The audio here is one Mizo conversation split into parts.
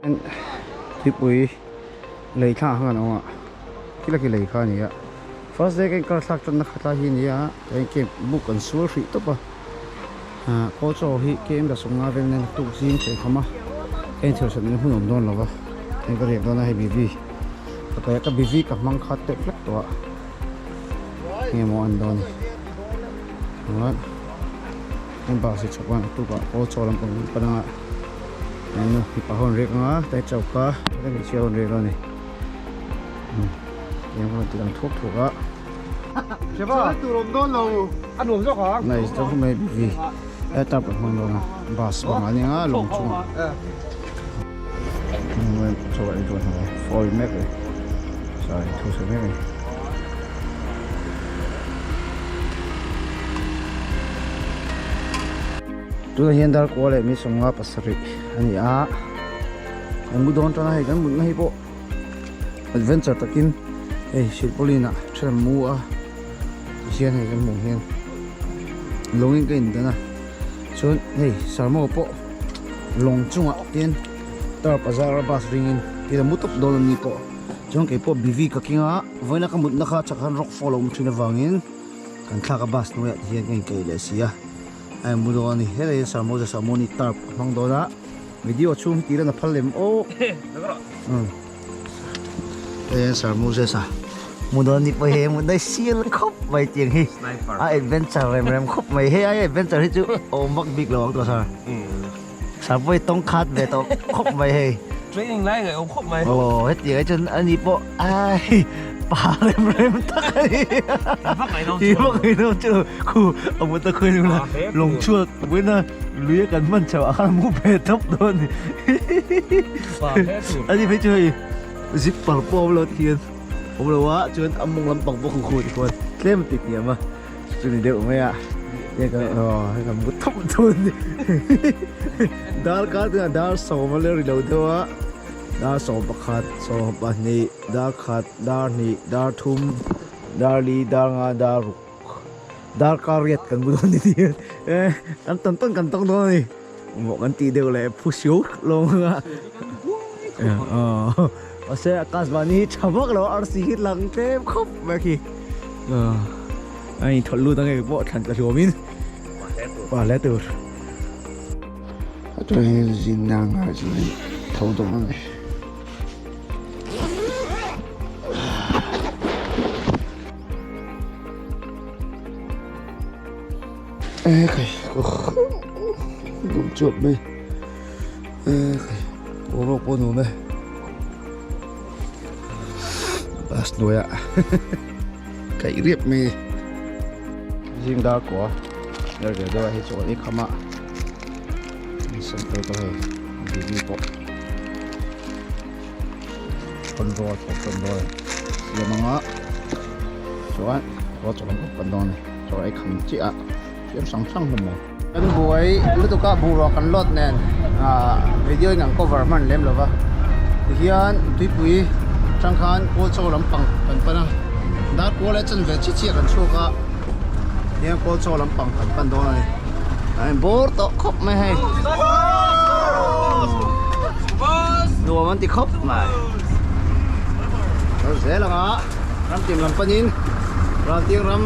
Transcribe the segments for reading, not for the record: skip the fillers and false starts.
Tuipui lei thla ang khan an awm a, khi laki lei kha a ni a, first day ka inkar thlak tanna kha tlai hi a ni a, eng camp book an sual hrih tawp a, ah kawl chaw hi km la sawmnga vel nen tuk zing chei khawm a, ka inchhir that na hun awm dawn lo va, heng ka riak dawn a hei BV ka kai a, ka BV ka hmang khat tep hlek tawh a, enge maw an dawn ni chuan. An bus hi chhawk a tukah kawl chaw lampang an pan anga eng mipa ho an riak anga tlai choka tlai hmeichhia ho an riak dawn a ni tiang rawn ti lang thuak thuak a nice dawn khawp mai BV he tar pawh hmang dawn a bus bangah a ni anga lawng chungah chaw ei dawn a foil mek a ni sorry thu sawi mek a ni. Tunah hian dar kua leh mi sawmnga pasarih a ni a kan mu dawn tan a hei kan mutna hi pawh adventure takin hei silpauline ah then an mu a tihian hei kan hmuh hian lawngin ka indan a chuan hei sarmaw pawh lawng chungah te hian tar bazar a bus ringin tin a mu tawp dawn a ni pawh chuan keipawh BV ka keng a vawiina ka mutna kha chak khan rock fall a awm thin avangin kan thlak a bus hnuaiah te hian ka inkeih leh si a a inmu dawn a ni helai hian Sir Moses a mawni tarp a hmang dawn a video chhung hi tih lan a phal lem aw umm hei hian Sir Moses a mu dawn ni pawh hi mu daih sial khawp mai tiang hi a adventure rem rem khawp mai hei ai adventure hi chu awm vak bik lo ang tawh sir sir pawh hi tawng khat ve tawh khawp mai hei training lai ngaih awm khawp mai aw hetiang hi chuan ani pawh ai pa rem rem tak a ni vak ngaih nawm chu vak ngaih nawm chu khu a mut a khawi la lawng chhuak vawiina lui a kan hman chhoh ah khan mu ve tawp dawn a ni ani phei chu hei zipper pawh a awm lo ti hian awm lo a chuan a mawng lampang pawh khu khu ti khuan tlem a ti hniam a chu ni deuh mai a hei kan mu thawp dawn a ni dar kar tunah dar sawm a la ri lo deuh a dar 11 12 dar khat dar hnih dar thum dar li dar nga dar ruk dar kar riat kan bu dawn ni ti eh kan tawn tawn kan tawng dawn a ni mawh kan tih deuh leh phu siau lawng anga mahse akash vani hi tha vak lo arsi hi lang tlem khawp mai khi a inthawlh lut ange pawh thlan tla hluamin pa hle tur atangin zinna ngai chu tho dawn a ni. E khai dum chuap mai e khai boruak pawh nuam e bus hnuaiah kaih riap mai zing dar kua ler ve deuh a hei chuan i kham a san te pawh hei bibi pawh hawn rual thawk tawn dawn siam anga chuan rual chaw kan pan dawn a ni chaw ei kham chiah a siam sang sang hlawm mai. Kan buai lutuk a bungrua kan load nen ah video in an cover hman lem lova tihian tuipui atang khan kawl chaw lampang kan pan a dar kual leh chanve chi chiah kan chhuak a tihian kawl chaw lampang kan pan dawn a ni a in bawr tawh khawp mai hei nuam an ti khawp mai kal zel ang a ram tim lam panin raltiang ram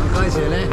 an kai zel e.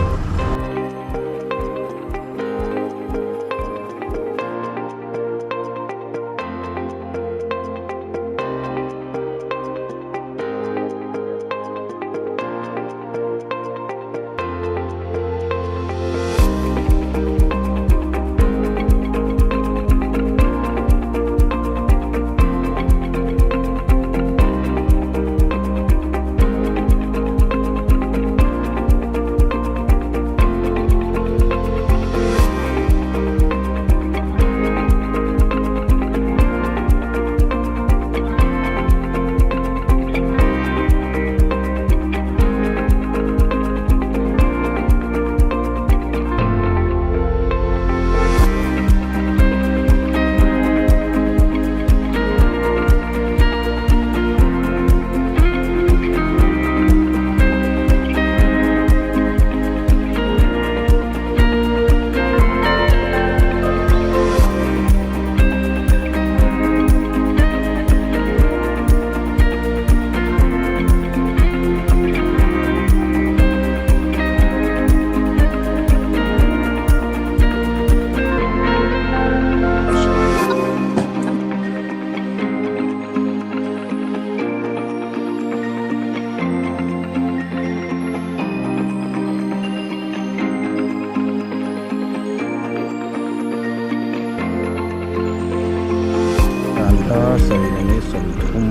sarih leh ni sawmthum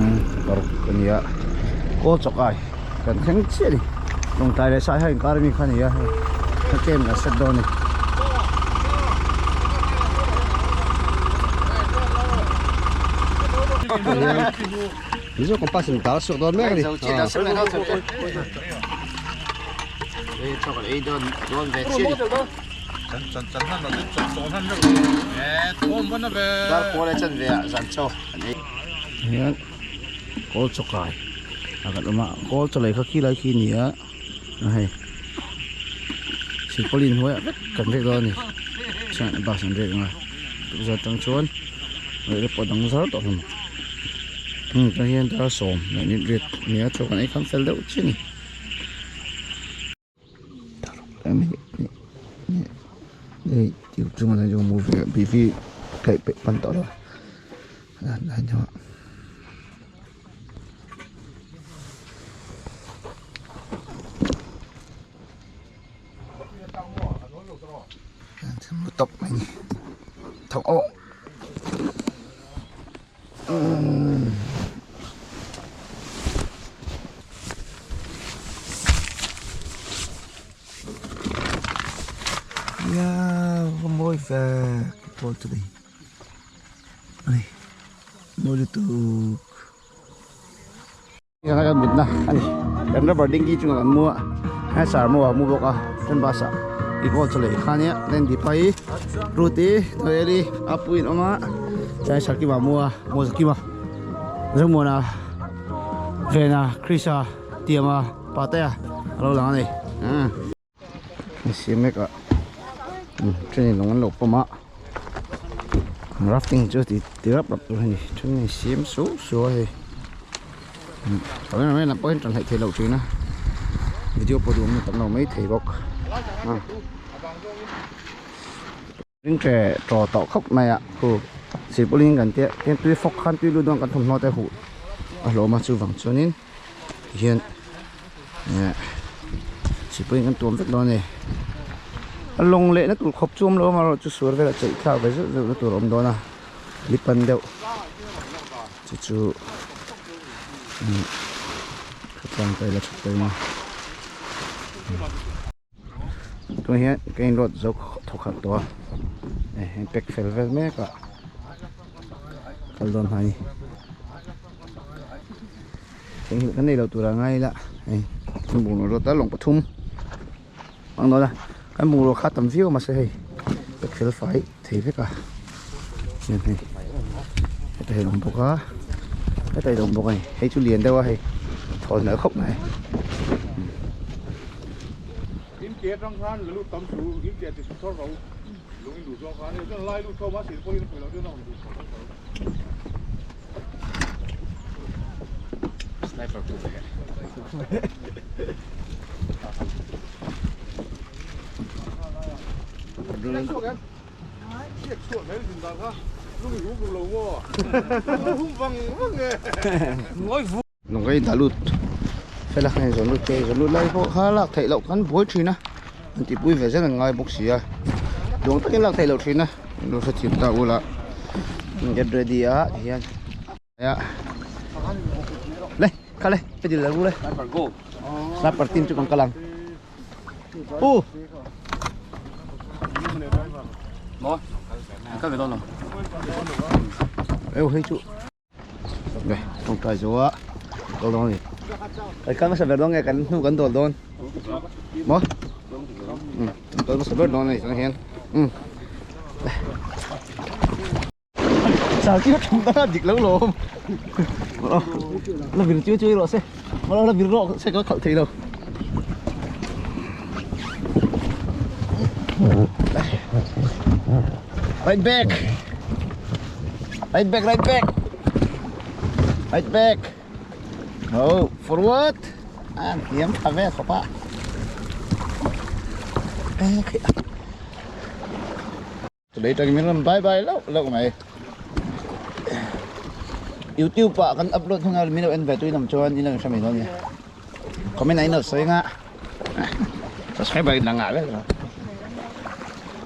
paruk a ni a kawl chawkai kan thleng chiah a ni lawngtlai leh sai ha inkar ami kha a ni a hei a camp kan set dawn a ni. Mizo compass in dal suak dawn mek a ni. Hian kawl chaw kai a kan awm a kawl chaw lei kha khi lai khi a ni a hei silpauline hnuaiah vek kan riak dawn a ni chuan bus an riak ang a tukzawh atang chuan leh pawh dang zar tawh hlawm heng atang hian dar sawm leh minute riat a ni a chaw kan ei kham fel deuh chiah a ni. Ia mawi ve pawl chu nei ani mawi lutuk Heng kan mutna a ni kan rubber dinghi chungah kan mu a he sar maw ah mu bawk a chuan bus ah i kawl chaw leh kha nia then dipai ruti noeli a puiin awm a chuan sarkima mu a maw zakima Zomuana Vena Krisa Tiama Patea a lo lang a ni an siam mek a train in lawng an lo pawm a rafting chu ti ti rap rap tur a ni then in siam suh suh a hei cameraman ah pawh hian tan hleih theih loh thin a video pawh duh awm tam lo mai thei bawk a. Ring tre tawh tawh khawp mai a khu silpauline kan tia tin tui fawk khan tui lut dawn kan thawmhnaw te huh a hlawm a chuvang chuanin tihian eh silpauline kan tuam vek dawn a ni a lawng lehna tur khawp chu awm lo amaherawh chu suar velah cheih thlak ve zeuh zeuh na tur a awm dawn a lipan deuh chu chu khawtlang te la tha tawh a. Tunah hian ka in load zo thawkhat tawh a hei pack fel vel mek a kal dawn hna a ni theihnghilh kan nei lo tur a ngai ila hei kan bungraw rawt a lawng pathum ang dawn a kan bungraw kha tam viau mahse hei pack fel fai thei vek a chuan hei heta hi a awm bawk a heta hi a awm bawk a ni hei chu lian deuh a hei thawl hmel khawp mai. Lawng ka indah lut fel a hei zawn lut te zawn lut lai pawh kha lak theih loh khan buai thin a an tihpui ve zel an ngai bawk si a duang takin lak theih loh thin a lo hrethiam ta ula get ready a tihian le kha le pe dil ru le sniper team chu kan kal ang u Maw kal ve dawn lo eu hei chu ve tawngtai zo a kal dawn a ni kan kal hmasa ber dawn nge kan hnu kan dawl dawn maw kan kal hmasa ber dawn a ni chuan hian Char chu thum danga dik lo lawm. La vir chu chui rawh se. Mala la vir rawh se ka khalh thei lo. Right back. Right back, right back. Right back. Oh, forward. An hiam tha ve khawp a. Today tangin min rawn bye bye loh loh mai. YouTube ah kan upload hunah min lo en ve tuin awm chuan in lo inhre mai dawn nia. Comment ah in lo sawi nga. Subscriber in la ngah vek lo.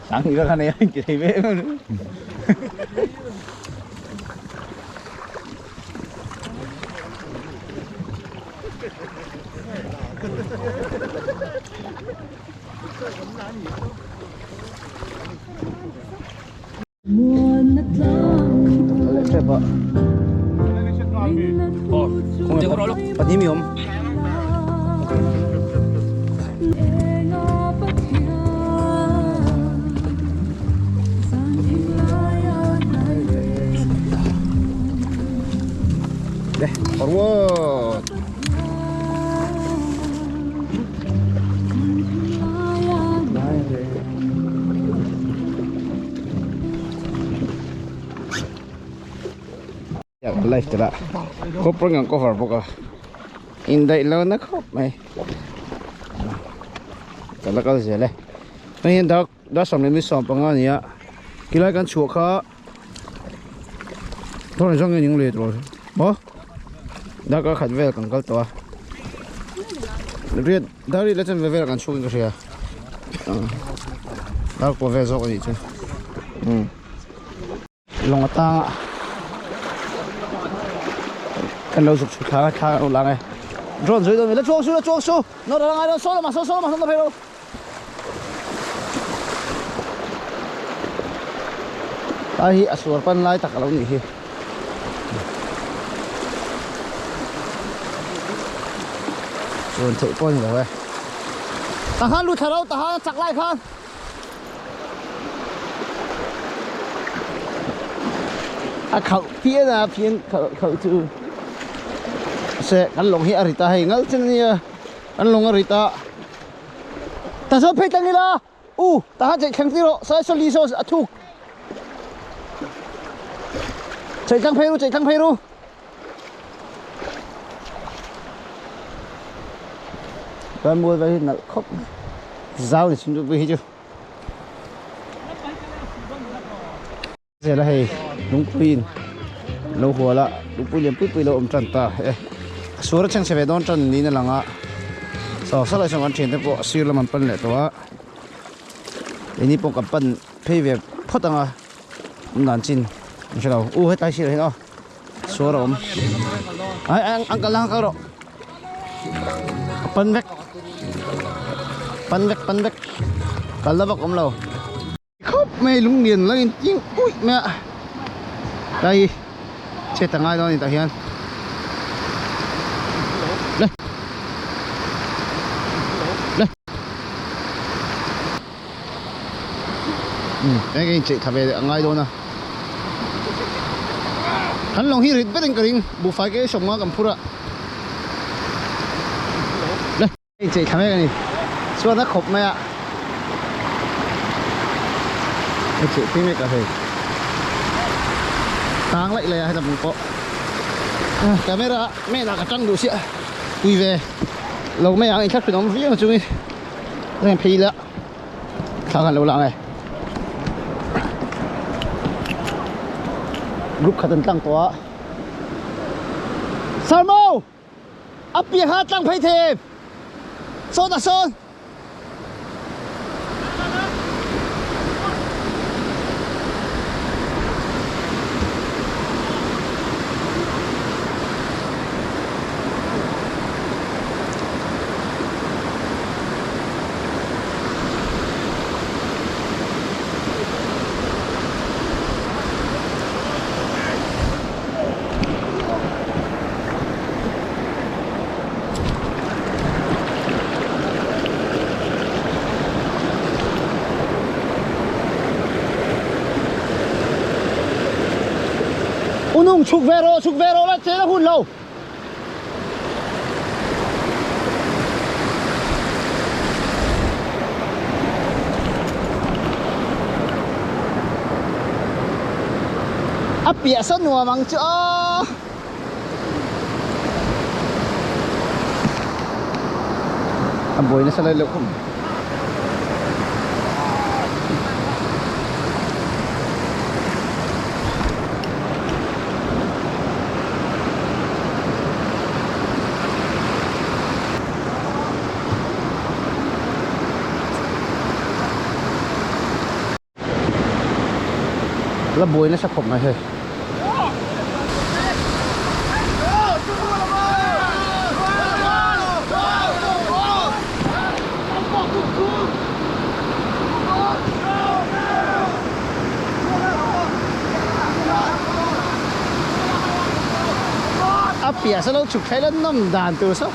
Sang hi ka kha nei a inti thei ve em em. Pahnih mi awm. Le, forward. Life te lah khawp reng ang cover bawk a indaih lo na khawp mai ka la kal zel e hei hian dar dar 15 a ni a tilai kan chhuah kha thawh zawng in eng let maw darkar khat vel kan kal tawh a riat dar riat leh chanve vel kan chhuk in ka hria dar kua vel zawk a nih chu umm lawng atanga kan lo zuk chhuk thla thla kan lo lang e drone zui dawn mi la chuang su la chuang su no la ngai lo saw lamah saw saw lamah saw la phei lo. Lai hi a suar pan lai tak a lo nih hi. Chuan theih pawh a ni lo e. Tah khan lut thla ro tah khan a chak lai khan. A khauh phian a phian khauh chu. Se kan lawng hi a rit a hei ngal chen a nia kan lawng a rit a. Ta sawn phei tlang ila u ta han chei thleng tir rawh sai saw li saw a thuk chei tlang phei ru chei tlang phei ru kan mual vel hi nalh khawp mai zau ni chhung chu hi chu Zela hei lungpuiin lo hual a lungpui lian pui pui lo awm tan ta e a suar a chhengchhe ve dawn tan niin a lang a saw saw lai sawn kan thiante pawh a sir lam an pan leh tawh a keini pawh kan pan phei ve phawt ang a awm dan chin an hre lo u hetlai sirah hian aw suar a awm ai an kal ang kal rawh a pan vek pan vek pan vek kal na vak awm lo. Khawp mai lunglian lang in ting uih mai a tlai hi chhet a ngai dawn a ni tah hian le le um eng eng chei tha ve a ngai dawn a kan lawng hi rit ber in ka ring buhfai ke sawmnga kan phur a le. Inchei thla mek a ni chuan a khawp mai a a cheh phei mek a hei tang laih laih a heta bung pawh camera men ah ka tang duh chiah pui ve lo mai ang inthlak thin awm viau na chungin reng phei ila thla khan lo lang e group khat an tlang tawh a Sarmo! A piah kha tlang phei thei em? Sawn ah sawn. Unung chhuk ve rawh chhuk ve rawh la chen a hun lo. A piah saw nuam ang chu aw. A buai nasa lai loh khawp mai. La buai nasa khawp mai hei. A piah sa lo chhuk thlai la nawm dan tur saw.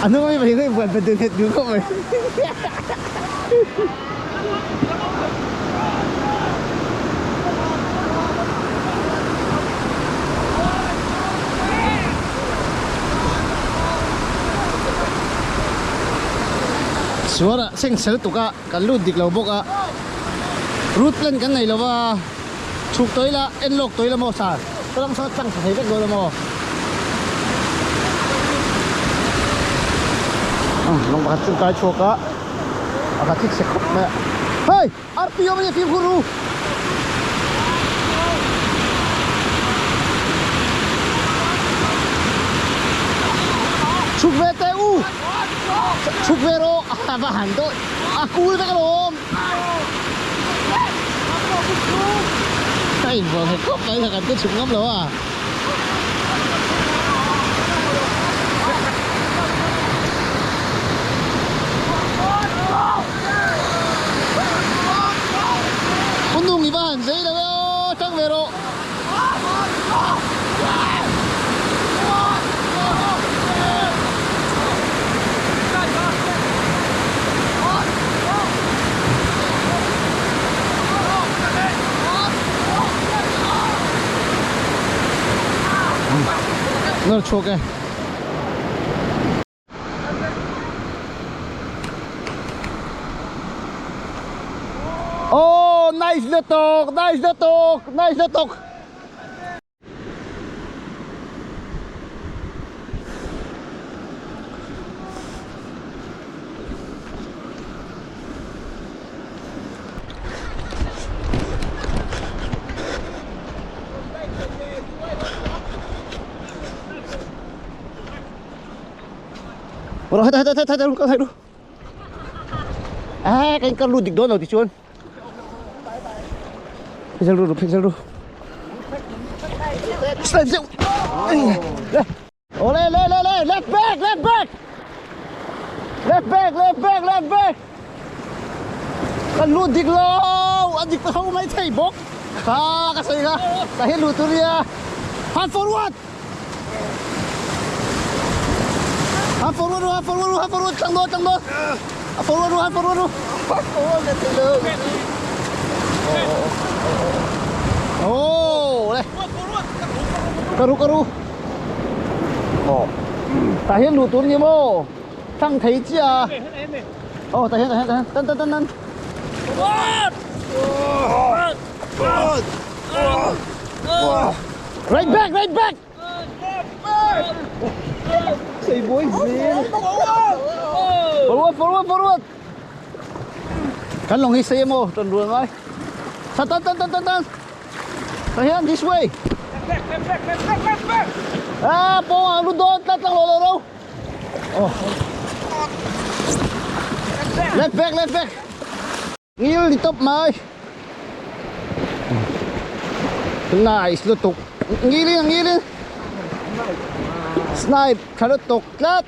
A hnung ami pahnih kha buan pe dun het duh khawp mai. Suar ah seng sel tuk a kan lut dik lo bawk a route plan kan nei lo va chhuk tawih la en lawk tawih la maw sir ka lang sawn tlang thla thei vek dawn a maw lawng pakhat chu kai chhuak a. A ka thik se khawp mai a. Hei! Arpi awm a nia fimkhur ru! Chhuk ve teh u! Chhuk ve rawh! A va han dawih! A kul vek alawm! A invuah nghet khawp mai kha kan te chhuk ngam lo a. Pu Nung i va han zei lo e aw, tang ve rawh. Nawr chhuak e. Oh, nice lutuk, nice lutuk, nice lutuk. Ôi, thay thay thay thay thay thay luôn. À, cái con luôn địch đó rồi thì chuôn. Phê luôn, phê luôn. Slide rượu. Ô lên lên lên lên, left back, left back. Left back, left back, left back. Kan lut dik lo, a dik ho mai thei bawk. Kha ka sawi kha, ka hian lut tur nia. Han forward. Han forward ru, han forward ru, han forward tlang dawn, tlang dawn. A forward ru, han forward ru. Forward ka thei lo. Oh, le. Ka ru, ka ru. Oh. Tah hian luh tur ni maw? Thlang thei chiah a. Oh, tah hian, tah hian, tah hian. Tan, tan, tan, tan. Right back, right back. Sei boy zel. Forward, forward, forward. Kan lawng hi sei emaw rawn rual ngai. Tan, tan, tan, tan, tan. Tah hian this way. Ah, pawng ang lut dawn tlat lang lo lo ro. Oh. Left back, left back. Ngil ni top mai. Nice lutuk. Ngilin, ngilin. Snipe, tha lutuk tlat.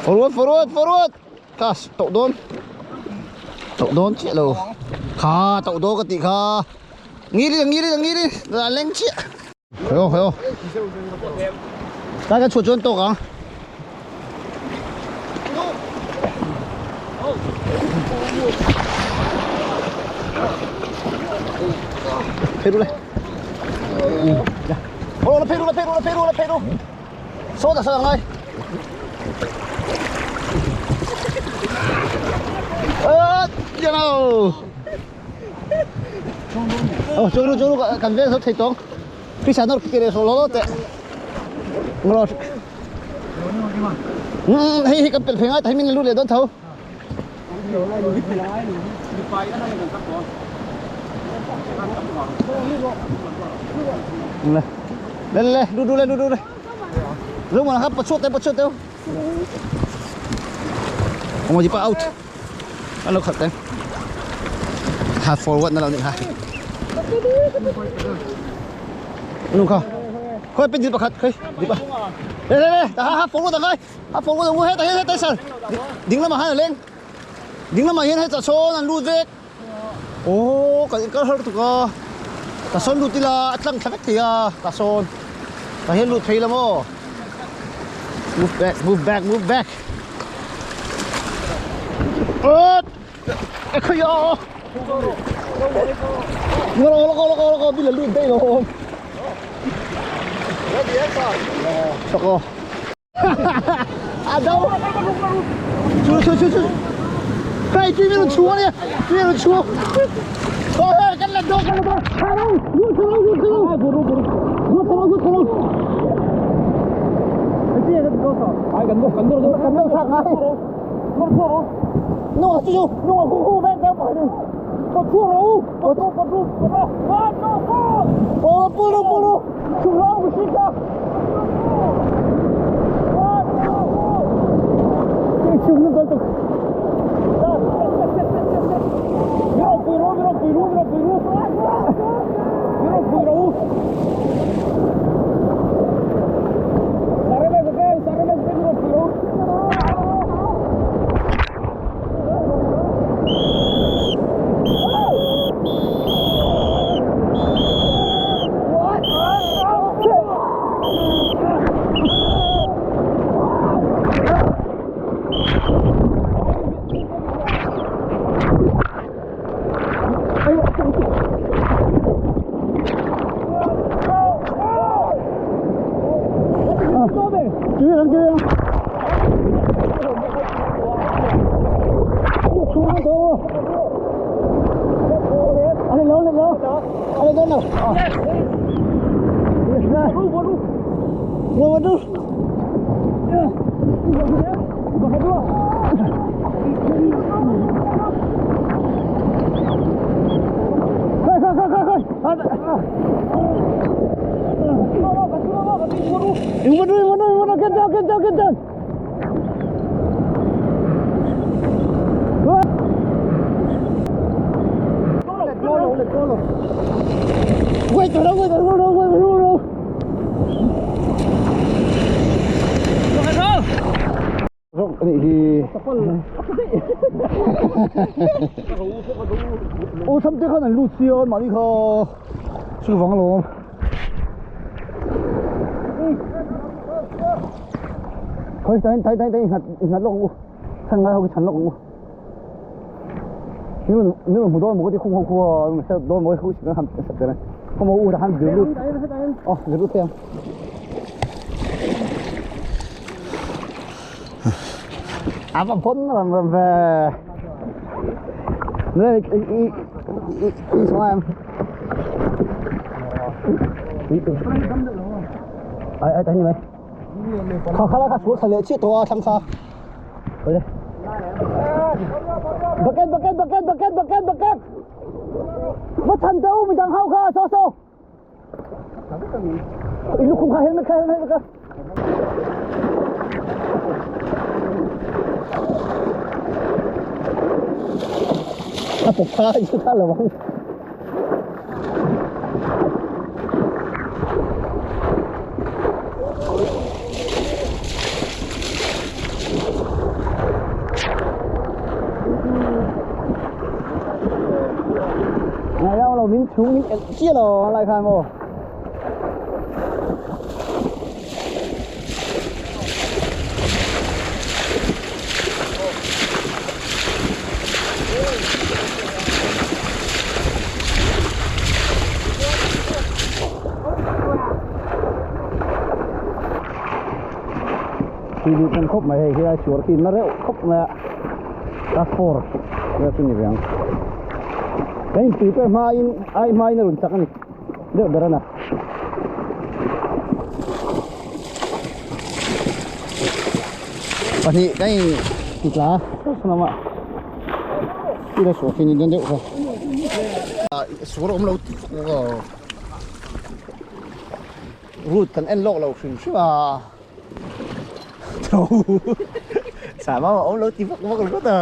Forward, forward, forward. Kas, tauh dawn. Tauh dawn chiah lo. Kha, tauh dawn ka tih kha. Ngilin, ngilin, ngilin. La leng chiah. Khoi aw, khoi aw. Kai ka chhuah chuan tawk ang. Phei ru le. Ô la phei ru la phei ru la phei ru la phei ru. Sawt a sawt angai. Ơ, you Ờ, chuang ru chuang ru kan vel thei tawng. Pisa nawr ke leh lo te. Ngro. Hei hei kan pel phei ngai ta hei min lut leh dawn tho. Le le lu du le lu du le. Lu mà khắp bật suốt đấy bật suốt đấy. Emaw di pa out. An lo khalh teng. Ha forward na lo nih kha. Nung kha. Khoi pin pakhat khoi. Di pa. Le le le, ta ha forward angai. Ha forward ang he ta he ta sir. Ding lamah han leng. Ding lamah hian heta sawn an lut vek. Aw kan inkal har tuk a. Ta sawn lut ila a tlang thla vek thei a ta sawn. Ta hian lut phei la maw. Move back, move back, move back. Ot! E khui a. Ngolo ngolo ngolo ngolo bi la lut dei lo. Sako. 阿周，出出出出，快对面出呢，对面出，哦，跟了多跟了多，开路，入出路入出路，不入不入，入出路入出路。这个多少？哎，跟多跟多跟多上哎，我错了，弄啊，叔叔，弄啊，呼呼，别别跑，我错了，我错我错我错，我我不录不录，出了我睡觉。 快快快快快！你们注意，我们我们跟上跟上跟上！快走了，快走了，快走了！Rok anih hi. Aw sam te khan an lut sia mahni kha chuvang alawm. Khawi tain tain tain tain inghat lawk ang u chhan ngai ho khi chhan lawk ang u. Min rawn min rawn hmu dawn maw ka ti khung ho khu a rawn hre dawn maw ka ti khung han sat ber a khawm ho u tah khan zir lut aw zir lut thei ang. A va pawn ram ram ve nè i i i i sao em ai ai tên gì mày kha kha kha xuống lệ chiếc to thằng kha đây bucket bucket bucket bucket bucket bucket mất thần đâu mình đang hao kha sao sao i lukhum kha helmet kha helmet kha a pawp kha i kha lo ang. Này đâu là miếng xuống miếng chia lò lại khai mồ. Khi đi con khúc mà thì khi chuột khi nó rượu khúc mà ta for ra chu ni veng cái tùy pe ma in ai ma in run chak ani deuh ber ana pahnih kan in ti tla lama ila suah khi ni dawn deuh kha suar awm lo tih route kan en lawk lo hrim hrim a. Sah mau a awm lo ti vak vak ringawt a.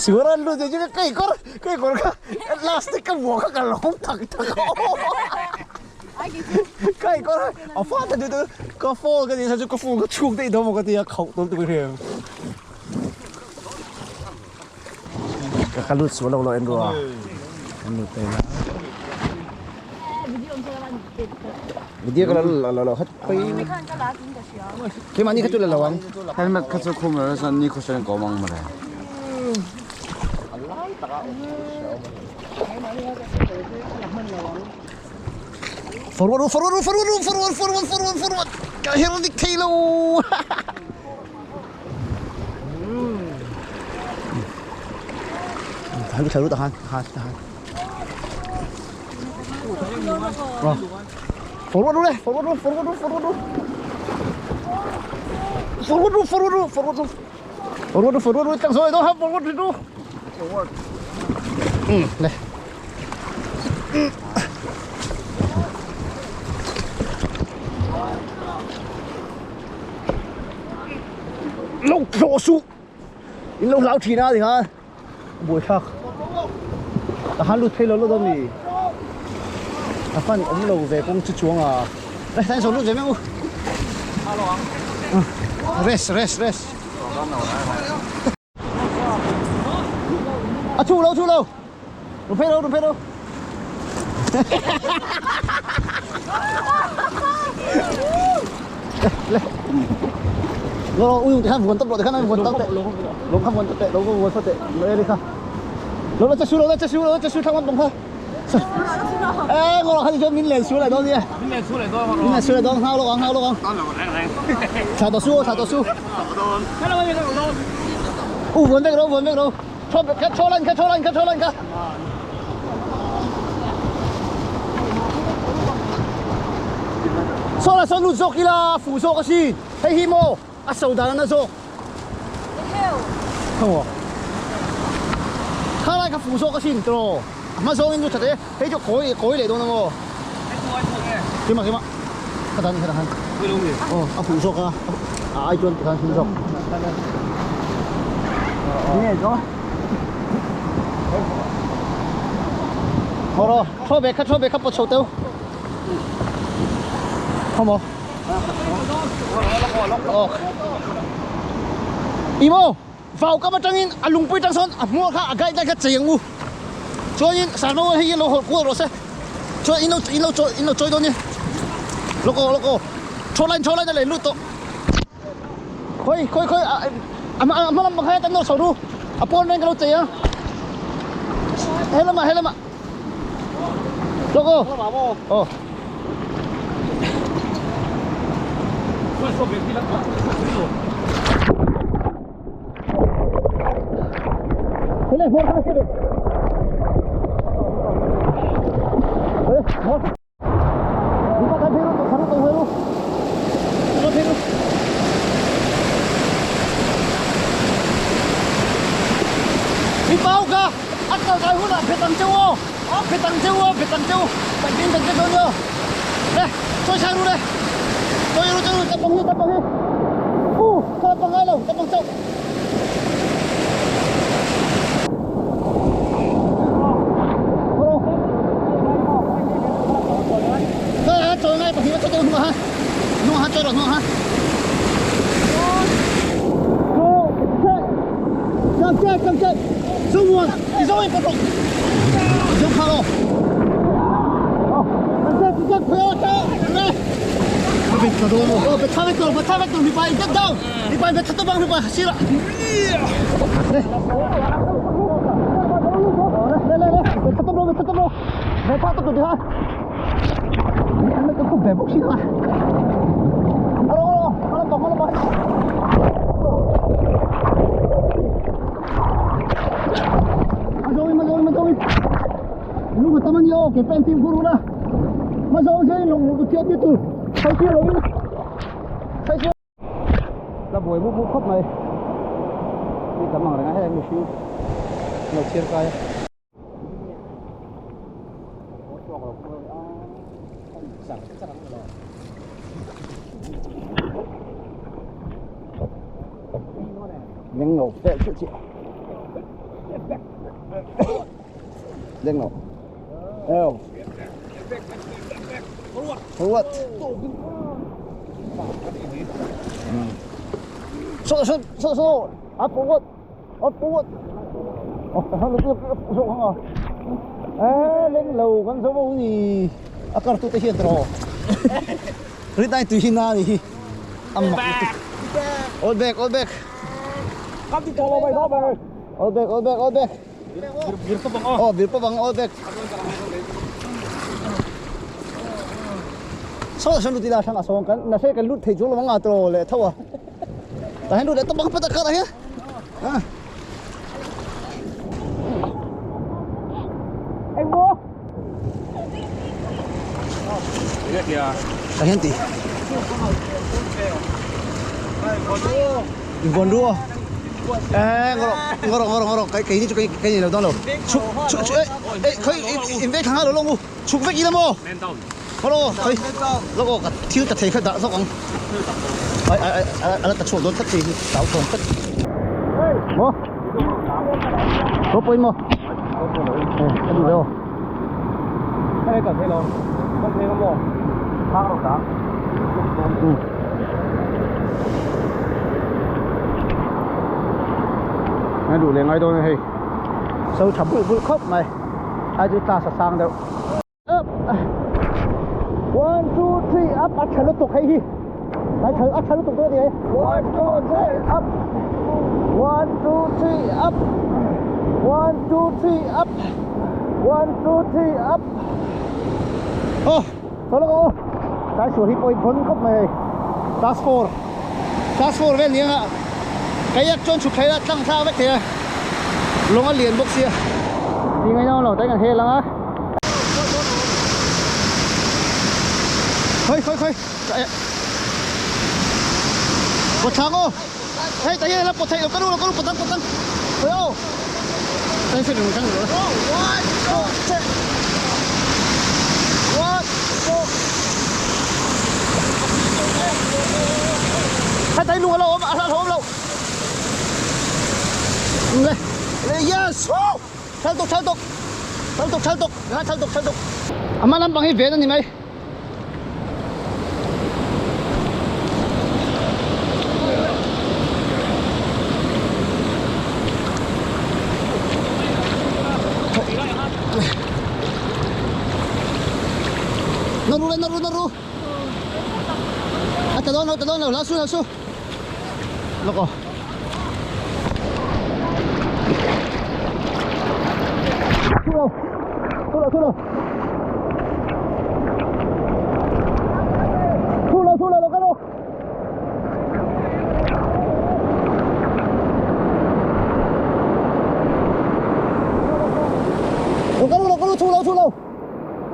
Suar an lut chu ka kawr ka kawr kha elastic ka vuah kha ka lawm tak tak a ka kawr a fa ta tu ka phone ka tih chu ka phone ka chhuk daih dawn maw ka tia khauh tawn tuk hriam ka ka lut sual lo lo en rua an lut daih la video ka la la lo khat pai Keimah ni kha chu la lo ang. Helmet kha chu khum lo chuan ni khaw sawn ka awm ang mawle. Forward u forward u forward u forward forward forward forward ka her dik thei lo. Thal thal tahan tahan tahan. Forward u le forward u forward u forward u. Forward u forward u forward u. Forward u forward u tang sawi do ha forward u. Forward. Le. Lo thlawh suh. In lo hlau thin a ti khan. Buaithlak ka han lut phei lo lo dawn mi a fan awm lo ve kawng chu chuang a rest a insawn lut ve mek u rest rest rest a thu lo thu lo run phei lo run phei lo le lo ui ti khan vuan tawp rawh ti khan vuan tawp teh lo kha vuan tawp teh lo vuan tawp teh lo e kha lo la che su lo la che su lo la che su thlang bang kha ê ngồi kha thì cho min lên xuống lại đó đi Min lên xuống lại đó min lên xuống lại đó ngao lo ang ngao lo ang chào tao su chào tao su u vuan vek ro vuan vek ro cho cho lên kha cho lên kha cho lên kha Saw la saw lut zawk ila fuh zawk asin hei hi maw a so dan a na zawk kha maw kha lai kha fuh zawk asin tiraw a hma zawngin chu that e hei chu kawi kawi leh dawn a maw keimah keimah ka dan kha han aw a fuh zawk a a ai chuan tikhan him zawk nge zawk Hawh rawh, thaw ve kha thaw ve kha pawt chho teuh. Khaw maw? I maw? Vau kam atangin a lungpui tang sawn a hmuar kha a guideline kha chei ang u. Chuanin Sarno hei hi lo hawlh kual rawh se. Chuan in lo in lo chawi in lo chawi dawn nia. Lawk aw lawk aw. Thaw line thaw line a leh lut tawh. Khawi khawi khawi a a hma lam bang kha tan nawr chho ru. A pawn reng ka lo chei ang. He lamah he lamah. Lawk aw. Aw. Hele hmuar kha hre. Hele hmuar. Lupa kan pheru kharu to pheru. To pheru. Mi pau ka a kal kai hunah phet ang cheu aw a phet ang cheu aw phet ang cheu pahnih kan che dawn nia le chawi chhai ru le chawi ru chawi ru ta pang hi ta pang hi u kha pang ngai lo ta pang chauh Chawi ngai pahnih a chawi hnungah ha hnungah ha chawi rawh hnungah ha Cầm chết, cầm chết. Xuống nguồn, đi rồi, bắt đầu. Xuống khá rồi. Cầm chết, cầm chết, đây. Bị thao bị thao bị bay rất đau. Bị bay bị thao băng bị bay xí lại. Đây. Đây đây đây, bị thao bị thao bị thao tốc độ đi ha. Nó cũng về bốc xí thôi. Alo, alo, alo, alo, alo. Mazawin, mazawin, mazawin. Lung a tam a nia aw, ke pen fimkhur hun a. Mazawin hian lawng lawng thiat ni tur thai chiah lovin thai chiah. La buai buk buk khawp mai. Ni tam ang reng a heng mihring lo chhiar kai a. Leng lo vel chiah chiah. Leng lo. Eo. Forward. So so so so up forward. Up forward. Oh, so không à. Ê, lên lầu con số bao gì? A kar tu te hian tro. Rit ai tui hi na ni hi. Am mak lutuk. All back, all back. All back, all back, all back. Oh, bir pa bang all back. Saw sawn lut ila hrang a sawng kan na hre kan lut thei chu lo anga tro leh tho a. Tah hian lut leh tawp ang pat a khat ah hian. Ah. Tah hian ti. Invawn ru aw. Eh, ngawrh ngawrh ngawrh ngawrh kai keini chu kai kai nei lo dawn lo. Chhuk chhuk chhuk eh eh khawi in vek thla nghal lo lawng u. Chhuk vek ila maw? Ngawrh aw khawi lawk aw ka thil ta thei kha dah zawk ang. Ai ai ai a la ta chhuak dawn tlat thei hi tau thawm tlat. Maw? Có pawhin maw? Eh, a duh ve aw. Ngai duh leh ngai dawn a hei. So tha bulh bulh khawp mai. Ai chu class a sang deuh. Up. 1 2 3 up a tha lutuk hei hi. A tha a tha lutuk dawn a ni hei. 1 2 3 up. 1 2 3 up. 1 2 3 up. 1 2 3 up. Oh, thaw lawk aw. Tlai sual hi pawh i bawn khawp mai hei. Class 4. Class 4 vel ni anga kayak chuan chhuk thlai la tlang thlak vek thei a. Lawng a lian bawk sia. Ni ngaihna awm lo tain kan hel ang a. Khawi khawi khawi. Pawt thlang aw. Hei tah hian ila pawt theih lo ka nu lo ka nu pawt ang pawt ang. Khawi aw. Tain fit reng tang lo. One two three. One two. Hei tain lung a lo awm a hlauhawm lo. Le le yes. Thal tuk thal tuk. Thal tuk thal tuk. Thal tuk thal tuk. Ama lampang hi ven a ni mai. Naru le naru naru a ta dawn lo ta dawn lo la su la su lawk aw thu lo thu lo thu lo Thu lo thu lo lo kal u. Lo kal u lo kal u thu lo thu lo.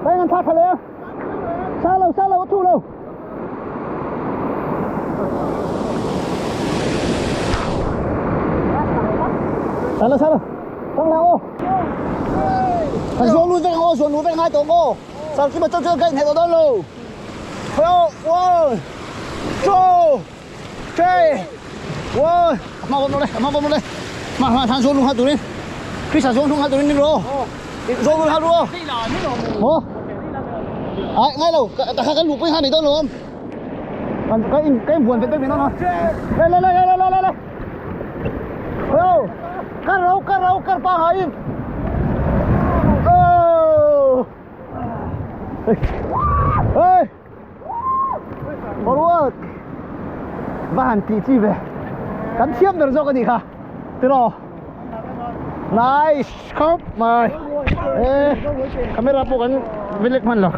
Đây ngân thác thà leh. Xa lo xa lo thu lo. Xa lo xa lo. Thang lo. Thằng xuống luôn vek ang aw, zuan luh vek ngai tawh ang aw. Sarkima chauh chuan ka inheh tawh dawn lo. Hello, one, two, three, one. A hma bawm lo le, a hma bawm lo le. Hma hma than zuan luh nghal turin. Krista zuan luh nghal turin ni rawh aw. Zuan luh nghal ru aw. Maw? Ai, ngai lo, ta kha kan luh pui nghal mai dawn lo awm. Kan ka in ka inbuan vet vek mai dawn a. Le le le le le le le. Hello, kar ro kar ro kar pa ha in. Oh. Hey. Forward. Va han ti chi ve. Kan thiam ber zawk ani kha. Tiraw. Nice khawp mai. Eh, camera pawh kan velek hman lo.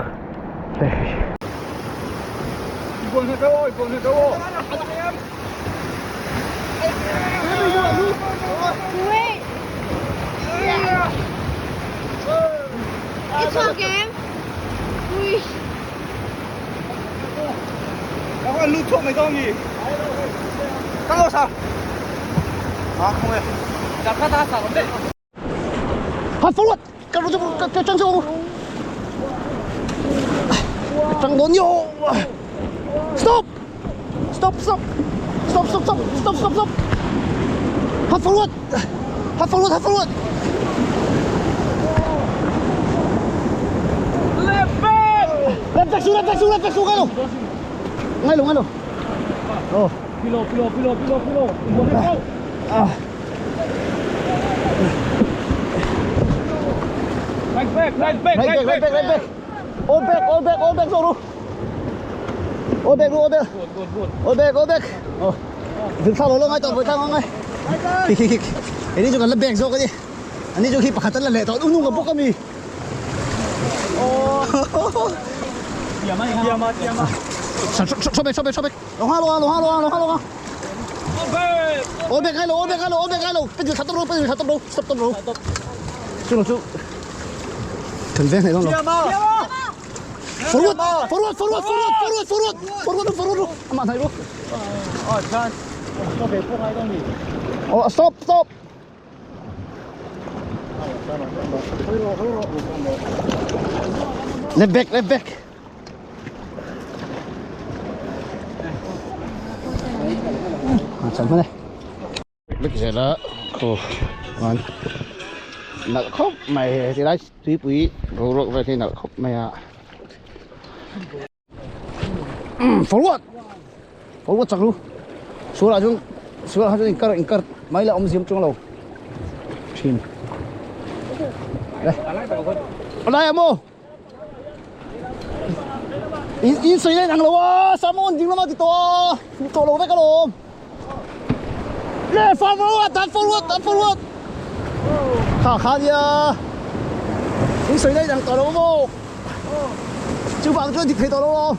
Hot forward! Ka tang zo! Ka tang dawn yo! Stop! Stop, stop! Stop, stop, stop! Stop, stop, stop! Half forward! Half forward, half forward! Left back! Left back, su, left back, su, left back, su, ngay lo! Ngay lo, ngay lo! Oh. Pilo, pilo, pilo, pilo, pilo. Ah. Right back, right back, Right back, right back, right back. All back, all back, all back, so All back, all back. Good, good, good. All back, all back. Oh. Việc sau lo ngay tao với tao ngay. Khi khi khi. Ini juga lebih back zo cái gì. Ani chu khi pakhat la le to unu ka bok ami. Oh. Tiama, tiama. Stop stop stop stop stop. Lo ha lo ha lo ha lo ha lo ha lo ha. All back. All back ngay lo, all back ngay lo, all back ngay lo. Bây giờ thắt tốc bây giờ thắt tốc stop tốc lo. Chú lo chú. Cần veng này lo. Forward, forward, forward, forward, forward, forward, forward, forward. Ama thai lo. Oh, chance. Stop it, ngay dong đi. Oh, stop, stop. Left back, left back. À, chẳng thế này. Lúc giờ đó, cô, ngon. Nợ khóc mày thì đấy, túi quý, rô rô về thì nợ khóc mày ạ. Forward. Forward chặt luôn. Số là chúng, số là chúng inkar inkar, mấy là ông diêm trong lầu. Chim. Đây. Ở đây amo. In in sui lên ăn lâu á, sao mà ding lama ti to. To lâu với cái lồm. Lê forward, dan forward, dan forward. Khá khá đi à. In sui lên ăn to lâu mo. Chú bằng cho thịt thấy to lâu không?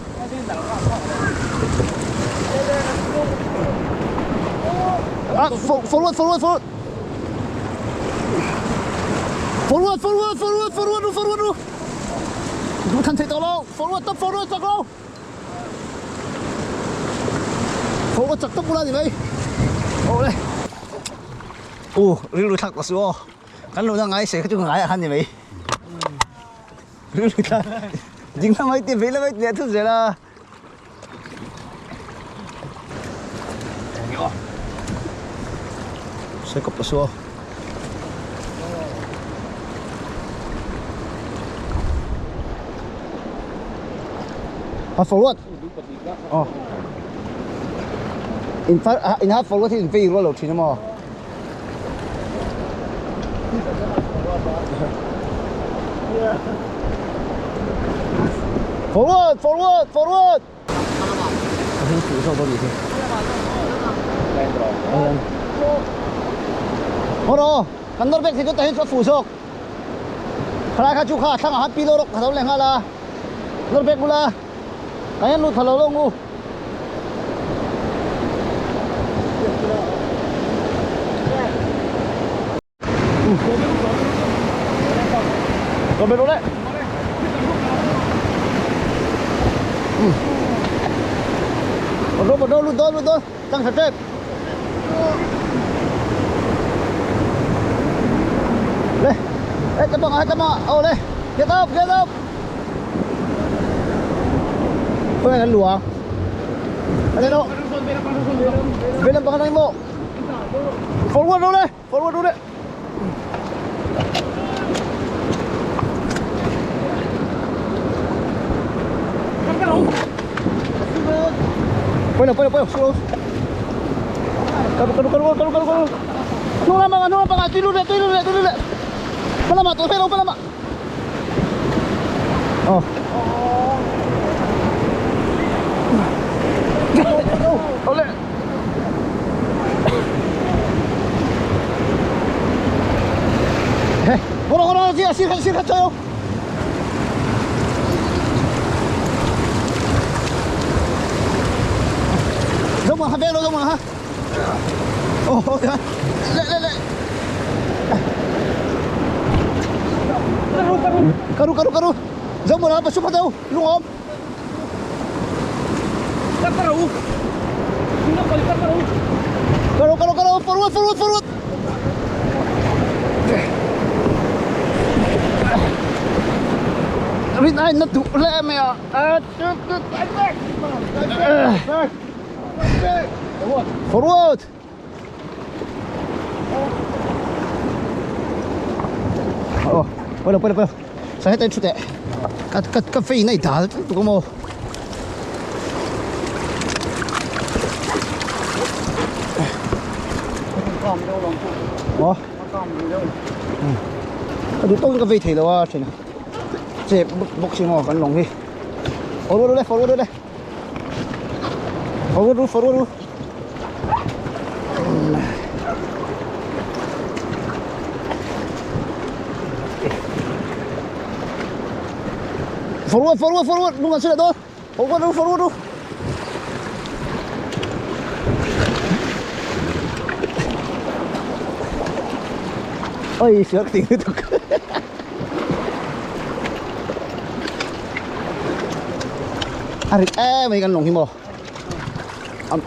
À, forward, forward, forward. Forward, forward, forward, forward, forward. Chúng thân thấy to lâu. Forward, top forward, chặt lâu. Forward chặt top ra gì vậy? Ô đây. Ồ, riu thắc có số. Cắn lũ ra ngay sẽ cái ngay hắn gì vậy? Riu thắc. Dính nó mấy tiền phí là mấy tiền thứ gì là. Sẽ cọp số. À, forward. Oh. In fact, in half forward in phi rồi thì nó mà. Forward, forward, forward. Anh phụ sau đó gì thế? Oro, kan nor bek thì chúng ta hết phụ sau. Khá khá chú khá thằng happy lo khá lên là. Nor bek bula. Cái anh lụt thằng lâu ngu. Rồi bên đấy. Một đôi, lụt đôi, lụt đôi, tăng thật đẹp. Lên, hết cái bằng, hết cái bằng, ô lên, get up, get up. Phương này là lùa. Đây đâu? Bên làm bằng anh bộ. Forward đâu đây, forward đâu đây. Bueno, bueno, bueno, slow. Karu, karu, karu, karu, karu, karu. Nung lama, nung lama, tidur deh, tidur deh, tidur deh. Pelama, tuh, pelama, pelama. Oh. Oleh. Hey, 걸어, 걸어, 지야, 실컷, 실컷 쳐요. Dốc mà, vé đâu dốc mà ha. Ồ, lẹ lẹ lẹ. Karu karu karu. Dốc mà nó bật đâu, đúng không? Karu. Karu karu karu, forward forward forward. Rin ai na duh hle mai a. Forward. Oh, pala pala pala. Sa hetah thu teh. Ka ka ka fei nei dal tu ko mo. Oh. Ka duh tawkin ka vei thei lo a thin a. Chep bawk si maw kan lawng hi. Forward le forward le. Forward ru forward ru. Forward forward forward lung an sila dawn. Forward ru forward ru. Oi, siak ting lutuk. A rit em mai kan lawng hi maw.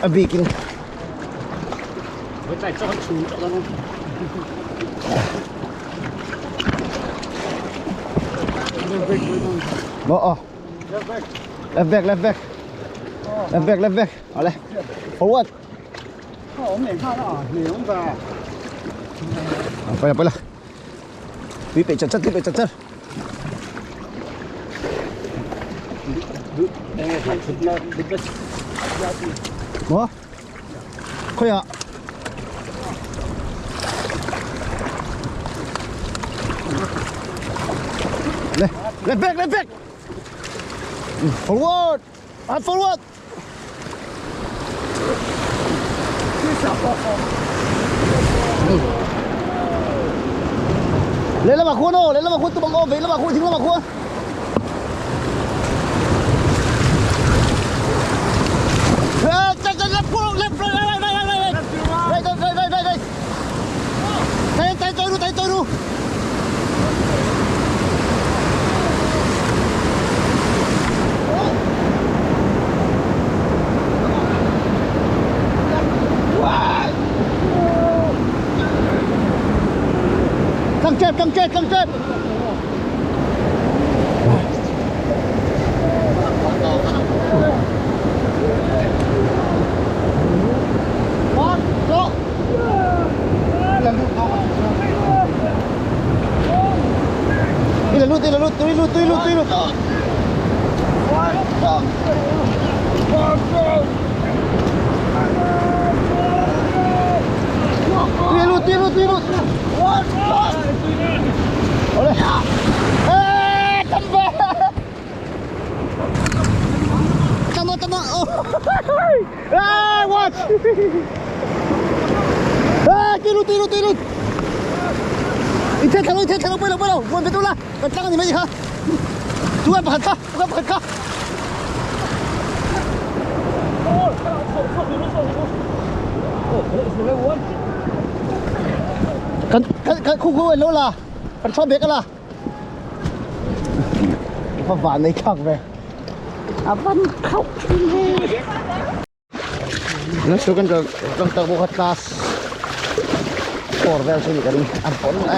A bikin. Maw aw. Left back, left back. Left back, left back. Awle. Forward. Pala pala. Tui pe chat chat, tui pe chat chat. Maw? Khawiah? Le, left back, left back. Forward. Ah, forward. Lehlamah khuan aw, lehlamah khuan tum ang aw, veilamah khuan, dinglamah khuan. Căng chép, căng chép, căng chép. Ila lut, ila lut, tui lut, tui lut, tui lut. Tui lut, tui lut, tui lut. Ole. Eh, tambah. Come on, come on. Oh. Ah, watch. Ah, tui lut, tui lut, tui lut. I the thalo, i the thalo, pawilo, pawilo. Buan betul la. Kan tlang ani mai kha. Tuan pakhat kha, tuan pakhat kha. Kan kan kan khu khu lo la. Kan thaw bek la. Va van nei thak ve. A van khauh thin he. Na su kan kan tak bawk a class 4 vel chu ni ka ring a pawn a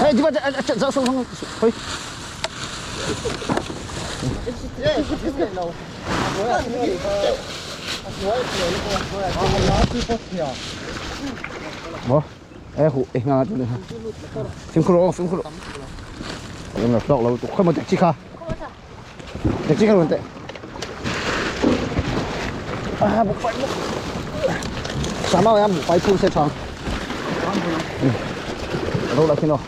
Hey, di ba zau song song hoi. Maw e huh e nga chu ni ha. Fimkhur aw fimkhur. Em la hlawk lo tuk khawi maw taxi kha. Taxi kha rawn teh. Ah buk fai buk. Sama ya buk fai phur se thang. Ro la khin aw.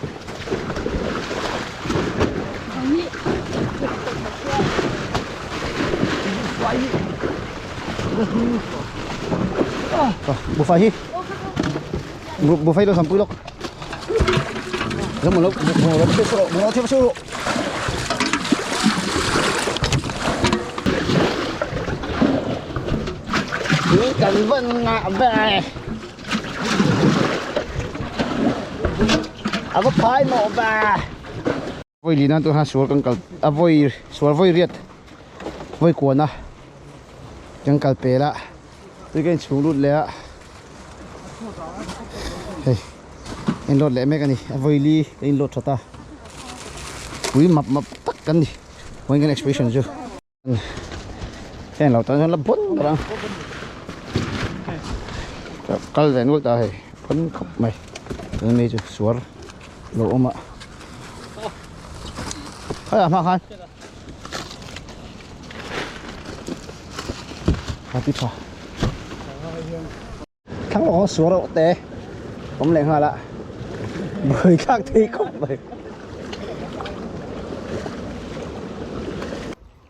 Buffet hi. Buffet lo sampui lok. Giống một lúc một lúc tiếp số một tiếp số Chỉ cần vân ngạ về. A va phai mawh ve. Voi lina tu ha sual kan kal a voi sual voi riat voi kuana kan kal pel a tui ka inchhung lut leh a hei. In load leh mek a ni a vawili ka in load tha ta pui map map tak kan ni vawiin kan expedition chu heng lo tan chuan la bawn ber ang kal ve nual ta hei bawn khawp mai tuna mi chu suar lo awm a khawiah hma khan a ti tha. Thlang lawng suar reuh te awm leh nghal a buai thlak thei khawp mai.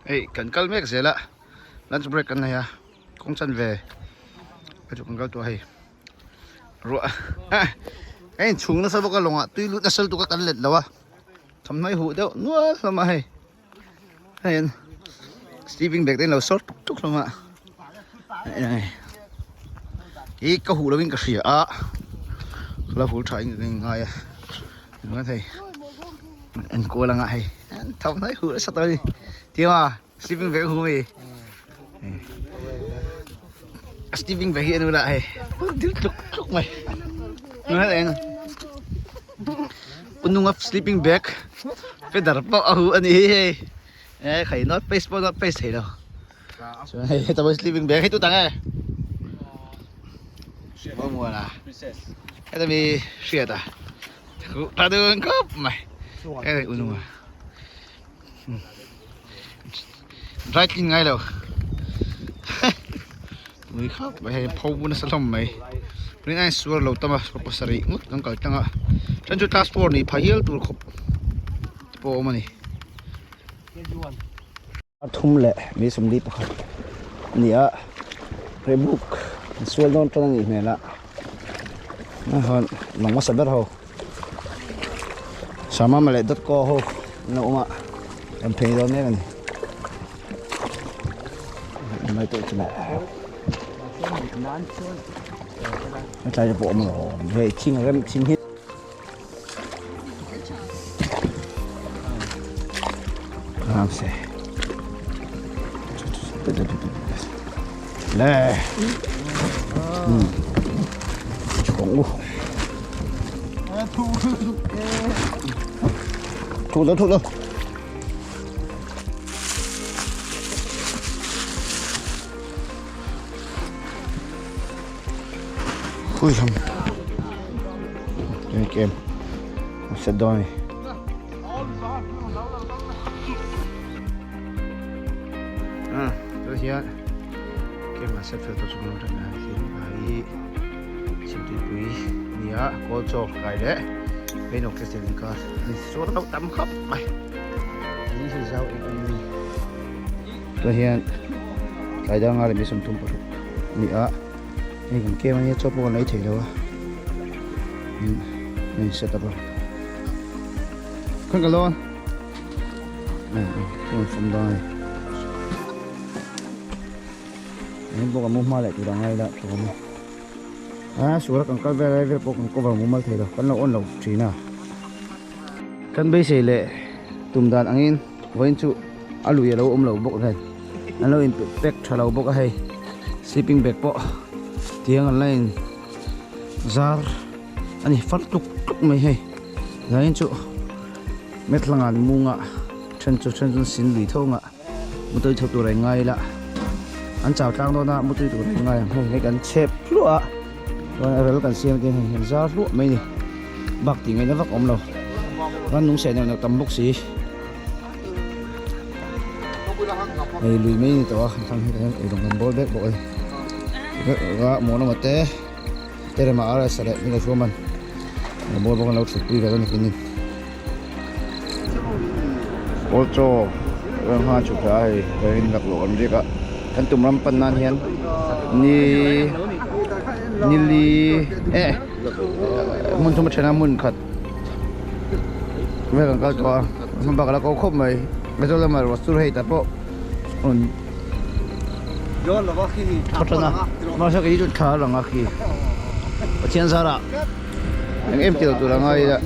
Hei kan kal mek zel a lunch break kan nei a kawng chan ve a chu kan kal tawh a hei ruah a inchhung nasa bawk a lawngah tui lut nasa lutuk a kan let lo a thawmhnaw huh deuh nual hlawm a hei. Hei an sleeping bag te an lo sawr tuk tuk hlawm a hi ka huh lovin ka hria a ka la hul tha in ka ngai a chuan hei an kual anga hei an tho hnai huh nasa tawh a ni tiang a sleeping bag a hu mai a sleeping bag hi a nu lah hei dil tluk tluk mai Ununga sleeping bag feather pawh a huh a ni hi hei e khai north face pawh north face thei lo chuan hei heta pawh sleeping bag hei tu tang e Mamuana heta mi hriat a tha dun khawp mai hei ununga dry clean ngai lo Ui khap mai hei pho nasa hlawm mai rin a insuar lo tam a pasarih ngawt kan kal tlang a then chu class four nih pha hial tur khawp te pawh a awm a ni. A thum leh mi sawmli pakhat a ni a rehbuk an sual dawn tan a nih hmel a hman lawng hmasa ber ho Sharma leh dot co ho an lo awm a an phei dawn mek a ni. Hetlai te pawh a awm alawm hei thing rem thing hi ramse le chhawng u thu lo thu lo Hui hlawm Tui kem a set dawn a ni Ah tuna hian kem a set fel tawh chu kan lo ṭan a hlim a hi chhimtuipui nia kawl chaw kai leh main office leh inkar a ni chuan a lo tam khawp mai. Ni hi zau em em mai tunah hian tlai danga leh mi 35 a ni a hei kan kem ania chaw pawh kan lei thei lo a hei set up a khan ka lawn a fawm dawn a ni hei pawh kan mu hma leh tur a ngai la tawm a sual kan kal vel lai vel pawh kan cover mumal thei lo kan lo on lo thin a. Kan beisei leh tum dan angin vawiin chu a lui a lo awm lo bawk nen an lo in pack tha lo bawk a hei sleeping bag pawh tiang an la in zar a ni far tluk tluk mai hei zanin chu Methlanga munga then chu then chu sin lui tho anga mutui tho tur a in ngai ila an chau tlang dawn a mutui tur a in ngai ang hei hei kan chhep hluah a chuan a rel kan siam te hei an zar hluah mai a ni bak tih ngaihna vak a awm lo chuan nung seh neuh neuh tam bawk si hei lui mai a ni tawh a thlang hi eirawng kan bawl vek bawk a ni mawn emaw te terema RS leh min lo hruam an bawl bawk an lo thutpui ve dawn a ni. Pawl chaw ram hma chhuk thla a hei vawiin laklawh an riak a kan tum ram pan nan hian ni nili eh hmun thum a then a hmun khat vel kan kal tawh a hmun bakah la ko khawp mai Mizo lama ruah sur hei ta pawh rawn thaw tan a mahse kei chu thla a lang a khi Pathian zarah eng em tilo tur a ngai ila.